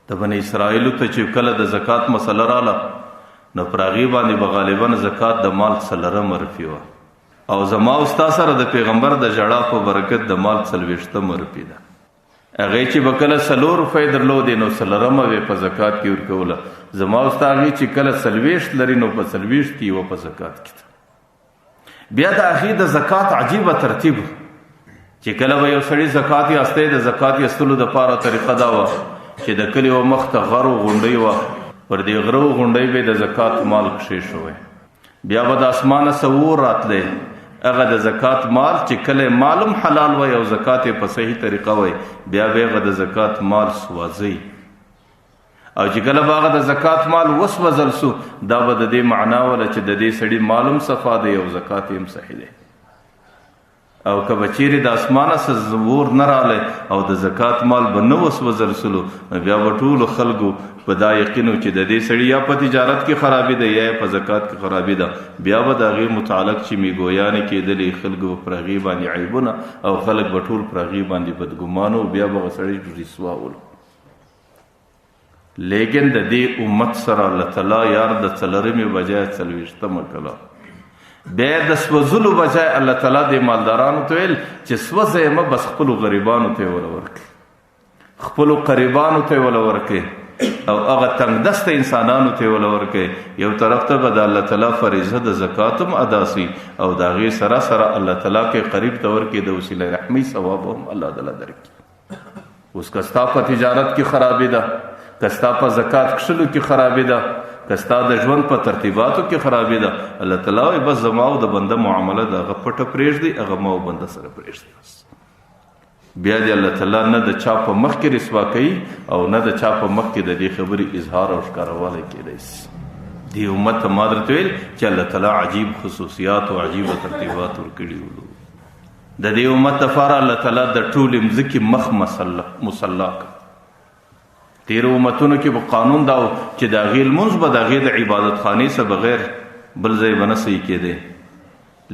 د بنی اسرائیل ته چې کله د زکات مسله رااله، نو پر هغې باندې به غالبا زکات د مال څلورمه روپۍ وه، او زما او ستا سره د پیغمبر د ژړا په برکت د مال 40مه روپۍ ده. هغې چې به کله 4 روپۍ درلودې نو څلورمه به یې په زکات کې ورکوله. زما او ستا هغې چې کله 40 لري نو په 40 کې یوه په زکات کې ده. بیا د هغې د زکات عجیبه ترتیب چې کله به یو سړي زکات یې استی، د زکات یې استلو دپاره طریقه دا وه چې د کلي و مخ ته غر و غونډۍ وه، پر دې غره و غونډۍ به یې د زکات مال کښېښوی. بیا به د اسمانه څه اور راتلی، هغه د زکات مال چې کله یې مال هم حلال وای او زکات یې په صحیح طریقه وای، بیا به هغه د زکات مال سوځي. او چې کله به هغه د زکات مال وسوځل سو، دا به د دې معنا وله چې د دې سړي مال هم صفا دی او زکات یې هم صحیح دی. او که به چیرې د اسمانه څه اور نه راغلی او د زکات مال به نه وسوځل سلو، نو بیا به ټولو خلکو په دا یقین و چې د دې سړي یا په تجارت کې خرابي ده یا یې په زکات کې خرابي ده. بیا به د هغې متعلق چې میګویانې کېدلې، خلکو به پر هغې باندې عیبونه او خلک به ټول پر هغې باندې بدګمان وو، بیا به هغه سړی رسوا ولو. لیکن د دې امت سره الله تعالی یار د څلورمې بجای 40مه کله بیا د سوځلو بجای الله تعالی د مالدارانو ته ویل چې سوځئ مه، بس خپلو غریبانو ته یې وله ورکړئ، خپلو قریبانو ته یې وله ورکړئ او هغه تنګدسته انسانانو ته یې وله ورکړئ. یو طرف ته به د الله تعالی فریضه د زکات هم ادا سي او د هغې سره سره الله تعالی کې قریب ته ورکړي، د وسیله رحمي ثواب هم الله تعالی درکړي. اوس که ستا په تجارت کې خرابي ده، که ستا په زکات کښلو کې خرابي ده، که ستا د ژوند په ترتیباتو کې خرابي ده، الله تعالی وایي بس زما او د بنده معامله د هغه پټه پرېږدي، هغه ما او بنده سره پرېږدي. بس بیا دې الله تعالی نه د چا په مخ کې رسوا کوي او نه د چا په مخ کې د دې خبرې اظهار او ښکاروالی کېدای سي. دې امت ته ما درته ویل چې الله تعالی عجیب خصوصیات او عجیب ترتیبات ورکړي وو. د دې امت لپاره الله تعالی د ټولې مځکې مخ مسلا کړ. تېرو امتونو کې به قانون دا و چې د هغې لمونځ به د هغې د عبادت خانې څخه بغیر بل ځای به نه صحیح کېدی.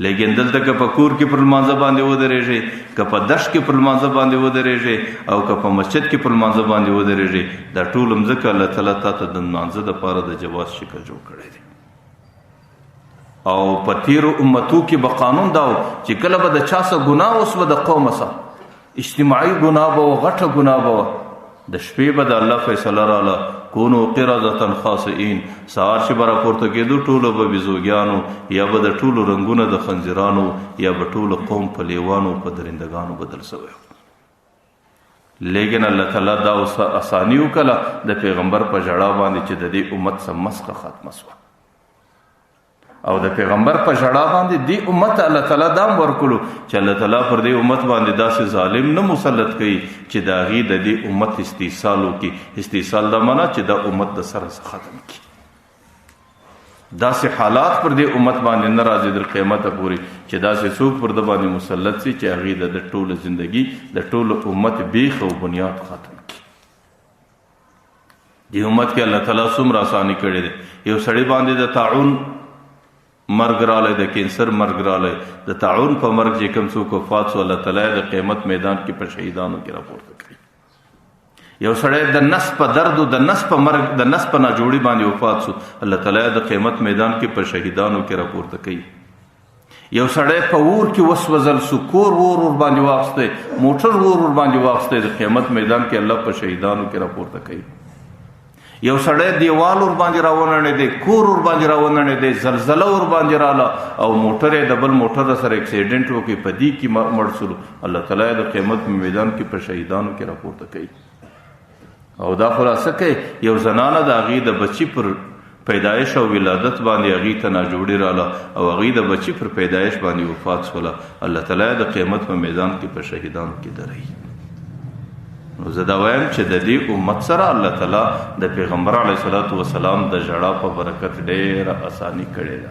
لیکن دلته که په کور کې پر لمانځه باندې ودرېږې، که په دښت کې پر لمانځه باندې ودرېږې او که په مسجد کې پر لمانځه باندې ودرېږې، دا ټول مځکه الله تعالی تا ته د لمانځه دپاره د جواز شکل جوړ کړی دی. او په تېرو امتو کې به قانون دا و چې کله به د چا څه ګناه وسوه، د قومه څه اجتماعي ګناه به وه، غټه ګناه به وه، د شپې به د الله فیصله راله، کونو قردة خاسئین، سهار چې به راپورته کېدو ټولو به بیزوګیانو یا به د ټولو رنګونه د خنزیرانو یا به ټولو قوم په لیوانو په درندګانو بدل سوی و. لیکن الله تعالی دا اوس اساني وکړه د پیغمبر په ژړا باندې چې د دې امت څخه مسخه ختمه سوه، او د پیغمبر په ژړا باندې دې امت ته الله تعالی دام ورکړو چې الله تعالی پر دې امت باندې داسې ظالم نه مسلط کړي چې د هغې د دې امت استیصال وکړي. استیصال دا معنا چې دا امت د سره څخه ختم کړي. داسې حالات پر دې امت باندې نه راځي تر قیامته پورې چې داسې څوک پر ده باندې مسلط سي چې هغې د ده ټوله زندګي د ټولو امت بیخ او بنیاد ختم کړي. دې امت کې الله تعالی څومره اساني کړې ده. یو سړي باندې د طاعون مرګ راغلی، د کینسر مرګ راغلی، د طاعون په مرګ چې کوم څوک وفات سو، الله تعالی د قیامت میدان کې په شهیدانو کې راپورته کړي. یو سړی د نس په درد او د نس په مرګ، د نس په ناجوړي باندې وفات سو، الله تعالی د قیامت میدان کې په شهیدانو کې راپورته کړي. یو سړی په اور کې وسوځل سو، کور اور ور باندې واخیستی، موټر اور ور باندې واخیستی، د قیامت میدان کې الله په شهیدانو کې راپورته کړي. یو سړی دیوال ور باندې راونړېدی، کور ور باندې راونړېدی، زلزله ور باندې راله او موټر یې د بل موټر سره اکسیډنټ وکړي، په دې کې مړ سولو، الله تعالی یې د قیامت په میدان کې په شهیدانو کې راپورته کوي. او دا خلاصه کوي یو زنانه د هغې د بچي پر پیدایش او ولادت باندې هغې ته ناجوړي راله او هغې د بچي پر پیدایش باندې وفات سوله، الله تعالی د قیامت په میدان کې په شهیدانو کې دروي. نو زه دا وایم چې د دې امت سره الله تعالی د پیغمبر علیه الصلاة والسلام د ژړا په برکت ډېره اساني کړې ده.